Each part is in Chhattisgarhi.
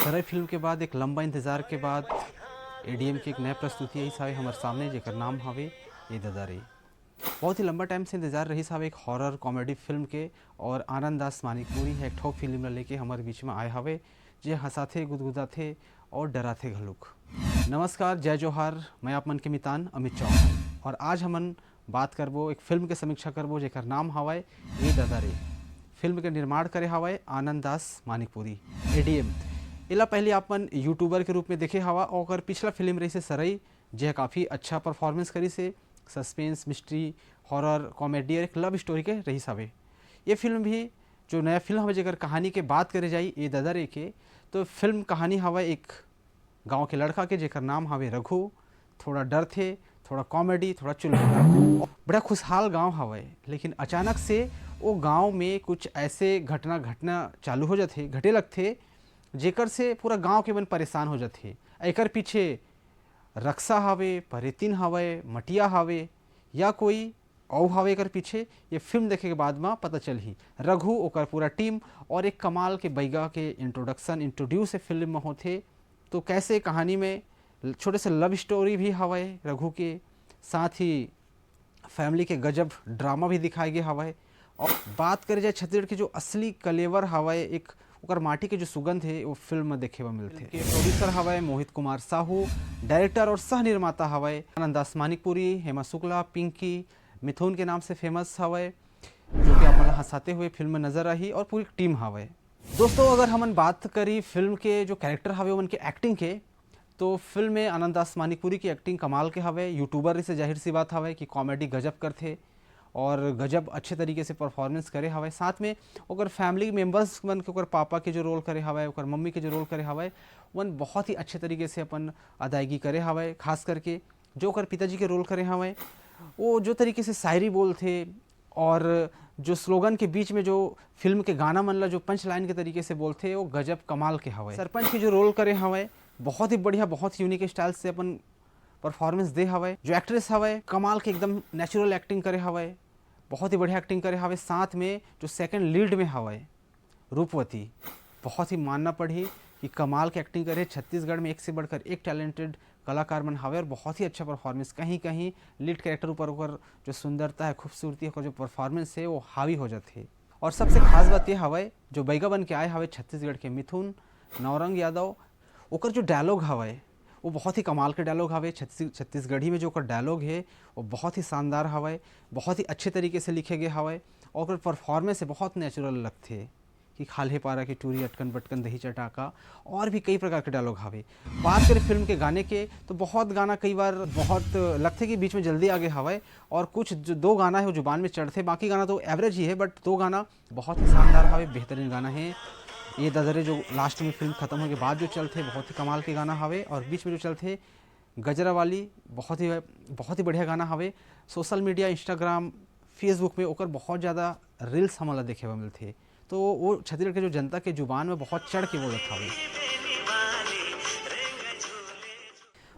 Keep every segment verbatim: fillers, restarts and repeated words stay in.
तरई फिल्म के बाद, एक लंबा इंतजार के बाद एडीएम के एक नया प्रस्तुति आइस हवे हमर सामने, जेकर नाम हवे ए ददा रे। बहुत ही लंबा टाइम से इंतजार रहिस हवे एक हॉरर कॉमेडी फिल्म के, और आनंद दास मानिकपुरी ह एक ठो फिल्म ला लेके हमर बीच में आए हवे, जे हंसाथे, गुदगुदाथे और डराथे घलुक। नमस्कार, जय जोहार, मैं आप मन के मितान अमित चौहान, और आज हमन बात करबो, एक फिल्म के समीक्षा करबो, जेकर नाम हवय ए ददा रे। फिल्म के निर्माण करे हवय आनंद दास मानिकपुरी, एडीएम। एला पहले आप मन यूट्यूबर के रूप में देखे हवा, और ओकर पिछला फिल्म रहिस हे सरई, जे काफ़ी अच्छा परफॉर्मेंस करिस हे, सस्पेंस, मिस्ट्री, हॉरर, कॉमेडी और एक लव स्टोरी के रहिस हवे। ये फिल्म भी, जो नया फिल्म हवे, जेकर कहानी के बात करे जाई ए ददा रे के, तो फिल्म कहानी हवय एक गांव के लड़का के, जेकर नाम हवे रघु। थोड़ा डरथे, थोड़ा कॉमेडी, थोड़ा चुलबुला। बड़ा खुशहाल गांव हवय, लेकिन अचानक से वो गांव में कुछ ऐसे घटना घटना चालू हो जाथे, घटे लगथे, जेकर से पूरा गांव के मन परेशान हो जाथे। एकर पीछे रक्सा हवे, परेतिन हवे, मटिया हवे, या कोई अउ हवे एकर पीछे, ये फिल्म देखे के बाद म पता चलही। रघु, ओकर पूरा टीम और एक कमाल के बैगा के इंट्रोडक्शन, इंट्रोड्यूस ए फिल्म में होथे। तो कैसे कहानी में छोटे से लव स्टोरी भी हवय रघु के, साथ ही फैमिली के गजब ड्रामा भी दिखाए गे हवय। और बात करे जाए छत्तीसगढ़ के जो असली कलेवर हवय, एक ओकर माटी के जो सुगंध हे, वो फिल्म में देखे बर मिलथे। के प्रोड्यूसर हवय मोहित कुमार साहू, डायरेक्टर और सह निर्माता हवय आनंद दास मानिकपुरी, हेमा शुक्ला, पिंकी, मिथुन के नाम से फेमस हवय, जो कि आप मन ला हंसाते हुए फिल्म में नजर आही, और पूरी टीम हवय। दोस्तों, अगर हमन बात करी फिल्म के जो कैरेक्टर हवे, ओमन के एक्टिंग के, तो फिल्म में आनंद दास मानिकपुरी की एक्टिंग कमाल के हवे। यूट्यूबर से जाहिर सी बात हवे कि कॉमेडी गजब करथे और गजब अच्छे तरीके से परफॉर्मेंस करे हवे। साथ में ओकर फैमिली मेंबर्स मन के, ओकर पापा के जो रोल करे हवे, ओकर मम्मी के जो रोल करे हवे, ओमन बहुत ही अच्छे तरीके से अपन अदायगी करे हवे। खास करके जो ओकर पिताजी के रोल करे हवे, वो जो तरीके से शायरी बोलथे और जो स्लोगन के बीच में जो फिल्म के गाना मन ला जो पंच लाइन के तरीके से बोलथे, वो गजब कमाल के हवे। सरपंच के जो रोल करे हवे, बहुत ही बढ़िया, बहुत यूनिक स्टाइल से अपन परफॉर्मेंस दे हवे। जो एक्ट्रेस हवे, कमाल के एकदम नेचुरल एक्टिंग करे हवे, बहुत ही बढ़िया एक्टिंग करे हवे। साथ में जो सेकंड लीड में हवे रूपवती, बहुत ही मानना पड़ही कि कमाल के एक्टिंग करे। छत्तीसगढ़ में एक से बढ़कर एक टैलेंटेड कलाकार मन हवे और बहुत ही अच्छा परफॉर्मेंस, कहीं कहीं लीड कैरेक्टर ऊपर ओकर जो सुंदरता है, खूबसूरती, ओकर जो परफॉर्मेंस है, वो हावी हो जाथे। और सबसे खास बात ये हवे, जो बैगा बन के आए हवे छत्तीसगढ़ के मिथुन नौरंग यादव, ओकर जो डायलॉग हवे, वो बहुत ही कमाल के डायलॉग हवे। छत्तीस-, छत्तीसगढ़ी में जो ओकर डायलॉग है, वो बहुत ही शानदार हवे, बहुत ही अच्छे तरीके से लिखे गए हवे, और ओकर परफॉर्मेंस है बहुत नेचुरल लगथे कि खाल्हे पारा के टूरी, अटकन बटकन दही चटाका, और भी कई प्रकार के डायलॉग हवे। बात करें फिल्म के गाने के, तो बहुत गाना कई बार बहुत लगथे कि बीच में जल्दी आगे हवे, और कुछ जो दो गाना है वो जुबान में चढ़थे, बाकी गाना तो एवरेज ही है, बट दो गाना बहुत ही शानदार हवे, बेहतरीन गाना है। ये ददा रे जो लास्ट में फिल्म खत्म होने के बाद जो चलथे, बहुत ही कमाल के गाना हवे, और बीच में जो चलथे गजरा वाली, बहुत ही, बहुत ही बढ़िया गाना हवे। सोशल मीडिया, इंस्टाग्राम, फेसबुक में ओकर बहुत ज़्यादा रील्स हमन ला देखे बर मिलथे। तो वो छत्तीसगढ़ के जो जनता के जुबान में बहुत चढ़ के बोलत हवे।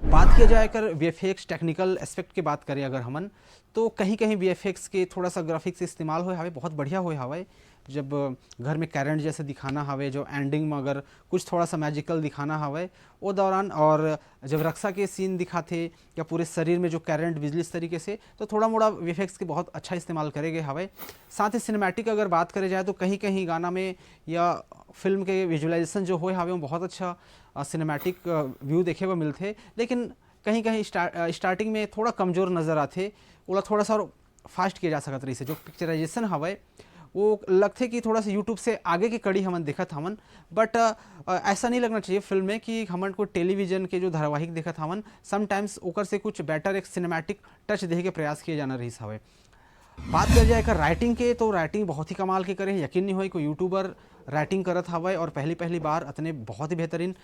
बात किया जाए अगर वीएफएक्स टेक्निकल एस्पेक्ट की बात करें अगर हमन, तो कहीं-कहीं वीएफएक्स के थोड़ा सा ग्राफिक्स इस्तेमाल होए हवे, बहुत बढ़िया होए हवे। जब घर में करंट जैसे दिखाना हवे, जो एंडिंग में अगर कुछ थोड़ा सा मैजिकल दिखाना हवे, वो दौरान, और जब रक्षा के सीन दिखाथे या पूरे शरीर में जो करंट, बिजली, इस तरीके से, तो थोड़ा मोड़ा वीएफएक्स के बहुत अच्छा इस्तेमाल करे गए हवे। साथ ही सिनेमैटिक अगर बात करे जाए, तो कहीं-कहीं गाना में या फिल्म के विजुअलाइजेशन जो होए हवे, वो बहुत अच्छा, अ, सिनेमैटिक, अ, व्यू देखे बर मिलथे, लेकिन कहीं-कहीं स्टा-, अ, स्टार्टिंग में थोड़ा कमजोर नजर आथे, ओला थोड़ा सा और फास्ट किया जा सकत रहिस हे। जो पिक्चराइजेशन हवय, वो लगथे कि थोड़ा सा YouTube से आगे की कड़ी हमन देखत हवन, बट, अ, अ, ऐसा नहीं लगना चाहिए फिल्म में कि हमन को टेलीविजन के जो धारावाहिक देखत हवन, समटाइम्स ओकर से कुछ बेटर एक सिनेमैटिक टच देहे के प्रयास किए जाना रहिस हवय। बात कर जाए एकर राइटिंग के, तो राइटिंग बहुत ही कमाल के करे हे। यकीन नहीं होई, कोई यूट्यूबर राइटिंग करत हवय और पहली, पहली बार अतने बहुत ही बेहतरीन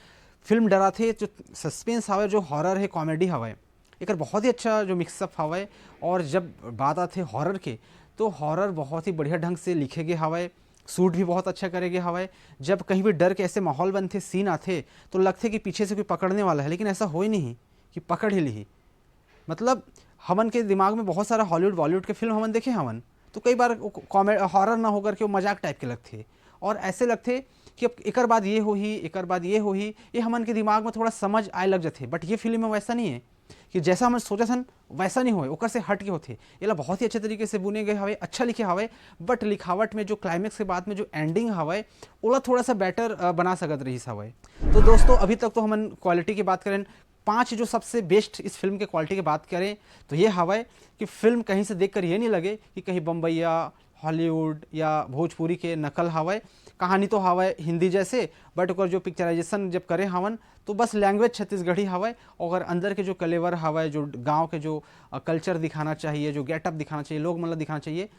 फिल्म डराथे। जो सस्पेंस हवय, जो हॉरर है, कॉमेडी हवय, एकर बहुत ही अच्छा जो मिक्सअप हवय। और जब बात आथे हॉरर के, तो हॉरर बहुत ही बढ़िया ढंग से लिखे गे हवय, शूट भी बहुत अच्छा करे गे हवय। जब कहीं भी डर के ऐसे माहौल बनथे, सीन आथे, तो लगथे कि पीछे से कोई पकड़ने वाला है, लेकिन ऐसा होए नहीं कि पकड़ ही लिही। मतलब, हमन के दिमाग में बहुत सारा हॉलीवुड, बॉलीवुड के फिल्म हमन देखे हवन, तो कई बार वो कॉमे-, हॉरर ना होकर के वो मजाक टाइप के लगथे। और ऐसे लगथे कि अब एकर बाद ये होही, एकर बाद ये होही, ये हमन के दिमाग में थोड़ा समझ आए लग जाथे। बट ये फिल्म में वैसा नहीं है कि जैसा हमन सोचत हन वैसा नहीं होए, ओकर से हट के होथे। एला बहुत ही अच्छे तरीके से बुने गए हवे, अच्छा लिखे हवे, बट लिखावट में जो क्लाइमेक्स के बाद में जो एंडिंग हवे, ओला थोड़ा सा बेटर बना सकत रहिस हवे। तो दोस्तों, अभी तक तो हमन क्वालिटी की बात करें, पांच जो सबसे बेस्ट इस फिल्म के क्वालिटी की बात करें, तो ये हवे कि फिल्म कहीं से देखकर ये नहीं लगे कि कहीं बम्बैया, हॉलीवुड या भोजपुरी के नकल हवय। कहानी तो हवय हिंदी जैसे, बट ओकर जो पिक्चराइजेशन जब करे हवन, तो बस लैंग्वेज छत्तीसगढ़ी हवय। ओकर अंदर के जो कलेवर हवय, जो गांव के जो कल्चर दिखाना चाहिए, जो गेटअप दिखाना चाहिए, लोग मन ला दिखाना चाहिए,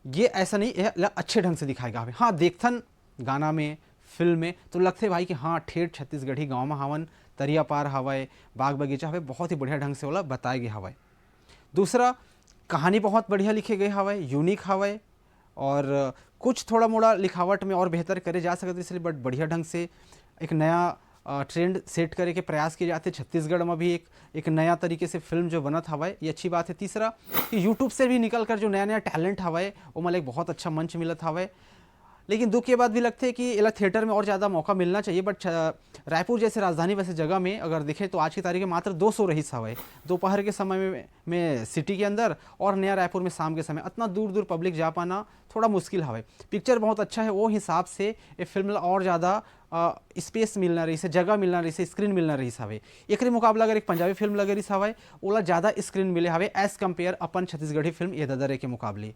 ये ऐसा नहीं, ये ला अच्छे ढंग से दिखाएगा हवे। हाँ, देखथन गाना में, फिल्म में, तो लगथे भाई कि हाँ, ठेठ छत्तीसगढ़ी गांव में हवन, तरिया पार हवय, बाग बगीचा हवय, बहुत ही बढ़िया ढंग से ओला बताए गए हवय। दूसरा, कहानी बहुत बढ़िया लिखे गए हवय, यूनिक हवय, और कुछ थोड़ा मोड़ा लिखावट में और बेहतर करे जा सकत, इसलिए बट बढ़िया ढंग से एक नया ट्रेंड सेट करे के प्रयास किए जाते। छत्तीसगढ़ में भी एक एक नया तरीके से फिल्म जो बनत हवय, ये अच्छी बात है। तीसरा, कि यूट्यूब से भी निकल कर जो नया नया टैलेंट हवय, ओमन ला एक बहुत अच्छा मंच मिलत हवय। लेकिन दुख ये बात भी लगथे कि एला थिएटर में और ज़्यादा मौका मिलना चाहिए, बट छ-, रायपुर जैसे राजधानी वैसे जगह में अगर देखें तो आज की तारीख में मात्र दो शो रहिस हवय दोपहर के समय में, में सिटी के अंदर, और नया रायपुर में शाम के समय। इतना दूर दूर पब्लिक जा पाना थोड़ा मुश्किल हवय। पिक्चर बहुत अच्छा है, वो हिसाब से ये फिल्म ला और ज़्यादा स्पेस मिलना रहिस हे, जगह मिलना रहिस हे, स्क्रीन मिलना रहिस हवे। एकरे मुकाबला अगर एक पंजाबी फिल्म लगे रहिस हवय, ओला ज़्यादा स्क्रीन मिले हवे as compare अपन छत्तीसगढ़ी फिल्म ये ददरे के मुकाबले।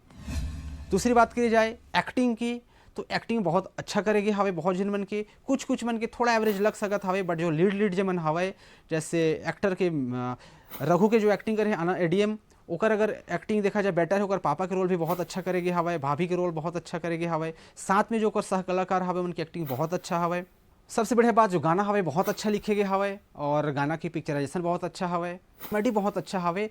दूसरी बात करी जाए एक्टिंग की, तो एक्टिंग बहुत अच्छा करे गे हवे। बहुत झन मन के, कुछ कुछ मन के थोड़ा एवरेज लग सकत हवे, बट जो लीड लीड जे मन हवय, जैसे एक्टर के अ, रघु के जो एक्टिंग करे हे एडीएम, ओकर अगर एक्टिंग देखा जाए बेटर है। ओकर पापा के रोल भी बहुत अच्छा करे गे हवय, भाभी के रोल बहुत अच्छा करे गे हवय, साथ में जो ओकर सह कलाकार हवय उनकी एक्टिंग बहुत अच्छा हवय। सबसे बढ़िया बात जो गाना हवय बहुत अच्छा लिखे गे हवय और गाना की पिक्चराइजेशन बहुत अच्छा हवय, कॉमेडी बहुत अच्छा हवय।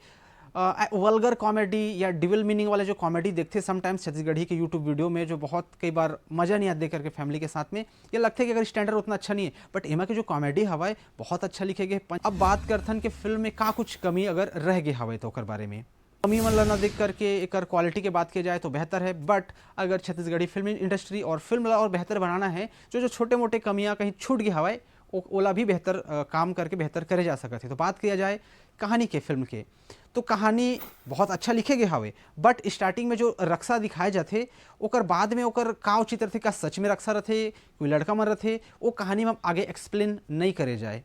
वल्गर कॉमेडी या डबल मीनिंग वाले जो कॉमेडी देखथे समटाइम्स छत्तीसगढ़ी के यूट्यूब वीडियो में, जो बहुत कई बार मज़ा नहीं आता देख करके फैमिली के साथ में, ये लगथे कि अगर स्टैंडर्ड उतना अच्छा नहीं है, बट एमा के जो कॉमेडी हवय बहुत अच्छा लिखे गे। अब बात करथन कि फिल्म में का कुछ कमी अगर रह गे हवय तो ओकर बारे में। कमी मन ला न देख करके एकर क्वालिटी के बात किया जाए तो बेहतर है, बट अगर छत्तीसगढ़ी फिल्म इंडस्ट्री और फिल्म ला और बेहतर बनाना है, जो जो छोटे मोटे कमियां कहीं छूट गए हवय, ओ-, ओला भी बेहतर अ, काम करके बेहतर करे जा सकत है। तो बात किया जाए कहानी के, फिल्म के, तो कहानी बहुत अच्छा लिखे गए हवे, बट स्टार्टिंग में जो रक्षा दिखाए जाथे, ओकर बाद में ओकर का उचित रथे, का सच में रक्षा रथे, कोई लड़का मन रथे, वो कहानी में आगे एक्सप्लेन नहीं करे जाए,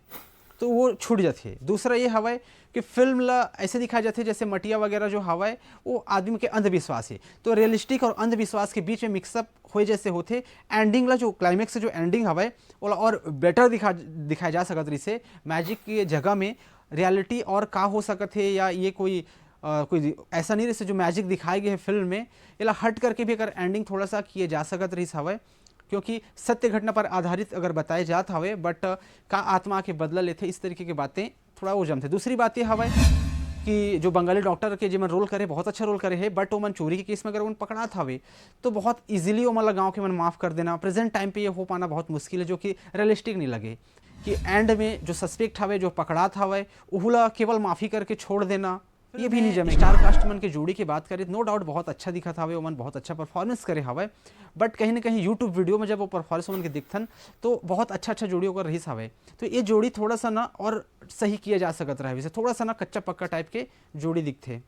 तो वो छूट जाथे। दूसरा ये हवय कि फिल्म ला ऐसे दिखाया जाथे जैसे मटिया वगैरह जो हवय, वो आदमी के अंधविश्वास है, तो रियलिस्टिक और अंधविश्वास के बीच में मिक्सअप होए जैसे होथे। एंडिंग ला, जो क्लाइमेक्स से जो एंडिंग हवय, ओला और बेटर दिखा दिखाया जा सकत रहिसे। मैजिक के जगह में रियलिटी और का हो सकत हे, या ये कोई अ, कोई ऐसा नहीं रहिसे जो मैजिक दिखाए गए हैं फिल्म में, एला हट करके भी अगर एंडिंग थोड़ा सा किए जा सकत रहिस हवय, क्योंकि सत्य घटना पर आधारित अगर बताए जात हवे, बट का आत्मा के बदला लेथे, इस तरीके की बातें थोड़ा वो जमथे। दूसरी बात ये हवय कि जो बंगाली डॉक्टर के जेमन रोल करे, बहुत अच्छा रोल करे हे, बट ओमन चोरी के केस में अगर ओमन पकड़ात हवे, तो बहुत इजीली ओमन ला गाँव के मन माफ कर देना, प्रेजेंट टाइम पे ये हो पाना बहुत मुश्किल है, जो कि रियलिस्टिक नहीं लगे कि एंड में जो सस्पेक्ट हवे, जो पकड़ात हवे, उहू ला केवल माफी करके छोड़ देना, ये भी नहीं जमे। स्टार कास्ट मन के जोड़ी की बात करें, नो डाउट बहुत अच्छा दिखत हवे, ओमन बहुत अच्छा परफॉर्मेंस करे हवे, बट कहीं ना कहीं यूट्यूब वीडियो में जब वो परफॉर्मेंस ओमन के दिखथन, तो बहुत अच्छा अच्छा जोड़ी ओकर रहिस हवे। तो ये जोड़ी थोड़ा सा ना और सही किया जा सकत रहे, वैसे थोड़ा सा ना कच्चा पक्का टाइप के जोड़ी दिखथे।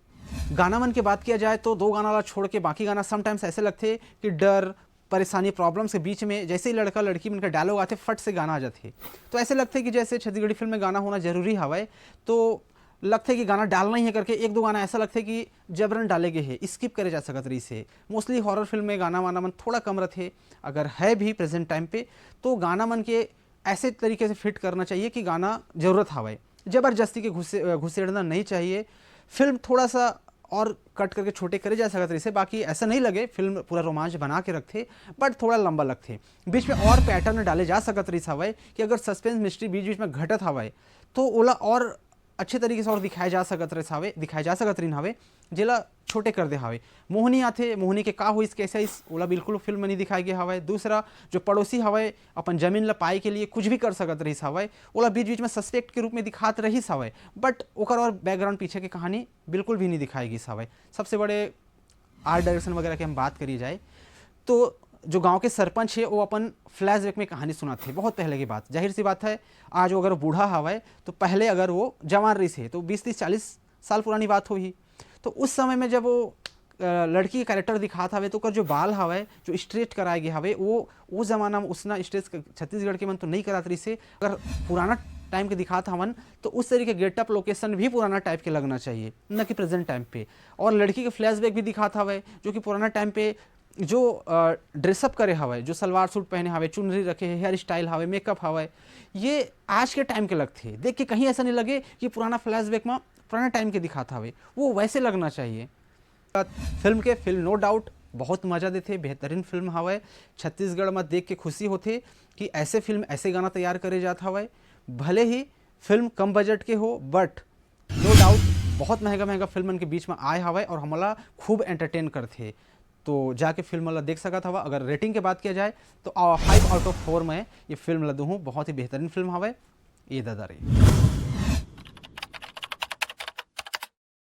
गाना मन की बात किया जाए तो दो गाना ला छोड़ के बाकी गाना समटाइम्स ऐसे लगथे कि डर, परेशानी, प्रॉब्लम्स के बीच में जैसे ही लड़का लड़की मन का डायलॉग आथे, फट से गाना आ जाथे। तो ऐसे लगथे कि जैसे छत्तीसगढ़ी फिल्म में गाना होना जरूरी हवय, तो लगथे कि गाना डालना ही है करके एक दो गाना ऐसा लगथे कि जबरन डाले गए हे, स्किप करे जा सकत रहिस हे। मोस्टली हॉरर फिल्म में गाना वाना मन थोड़ा कम रथे, अगर है भी प्रेजेंट टाइम पे, तो गाना मन के ऐसे तरीके से फिट करना चाहिए कि गाना जरूरत हवय। जबरदस्ती के घुसे-, घुसेड़ना नहीं चाहिए। फिल्म थोड़ा सा और कट करके छोटे करे जा सकत रहिसे, बाकी ऐसा नहीं लगे फिल्म पूरा रोमांच बना के रखथे, बट थोड़ा लंबा लगथे। बीच में और पैटर्न डाले जा सकत रहिस हवय कि अगर सस्पेंस मिस्ट्री बीच बीच में घटत हवय, तो ओला और अच्छे तरीके से और दिखाया जा सकत रहिस हवे, दिखाया जा सकत रहिन हवे, जेला छोटे कर दे हवे। मोहनी आथे, मोहनी के का होइस, कैसे आइस, ओला बिल्कुल फिल्म में नहीं दिखाया गया हवय। दूसरा, जो पड़ोसी हवय, अपन जमीन ला पाए के लिए कुछ भी कर सकत रहिस हवय, ओला बीच बीच में सस्पेक्ट के रूप में दिखात रहिस हवय, बट ओकर और बैकग्राउंड पीछे के कहानी बिल्कुल भी नहीं दिखाई गई हवय। सबसे बड़े आर्ट डायरेक्शन वगैरह की हम बात करी जाए, तो जो गांव के सरपंच हे, वो अपन फ्लैशबैक में कहानी सुनाथे, बहुत पहले की बात। जाहिर सी बात है, आज वो अगर बूढ़ा हवय, तो पहले अगर वो जवान रहिस हे, तो बीस, तीस, चालीस साल पुरानी बात होही। तो उस समय में जब वो, अ, लड़की के कैरेक्टर दिखात हवे, तो ओकर जो बाल हवय, जो स्ट्रेट कराए गे हवे, वो, वो जमाना में उसना स्ट्रेट क-, छत्तीसगढ़ के मन तो नहीं करात रहिस हे। अगर पुराना टाइम के दिखात हवन, तो उस तरीके गेटअप, लोकेशन भी पुराना टाइप के लगना चाहिए, न कि प्रेजेंट टाइम पे। और लड़की के फ्लैशबैक भी दिखात हवे, जो कि पुराना टाइम पे जो, अ, ड्रेसअप करे हवय, जो सलवार सूट पहने हवय, चुनरी रखे हे, हेयर स्टाइल हवय, मेकअप हवय, ये आज के टाइम के लगथे। देख के कहीं ऐसा नहीं लगे कि पुराना फ्लैशबैक में पुराना टाइम के दिखात हवे, वो वैसे लगना चाहिए। फिल्म के, फिल्म नो डाउट बहुत मजा देथे, बेहतरीन फिल्म हवय। छत्तीसगढ़ में देख के खुशी होथे कि ऐसे फिल्म, ऐसे गाना तैयार करे जात हवय। भले ही फिल्म कम बजट के हो, बट नो डाउट बहुत महंगा महंगा फिल्म मन के बीच में आए हवय और हमला खूब एंटरटेन करथे। तो जाके फिल्म ला देख सकत हवा। अगर रेटिंग के बात किया जाए, तो फाइव आउट ऑफ फोर में ये फिल्म ला दूहूँ। बहुत ही बेहतरीन फिल्म हवय ये दादा रे।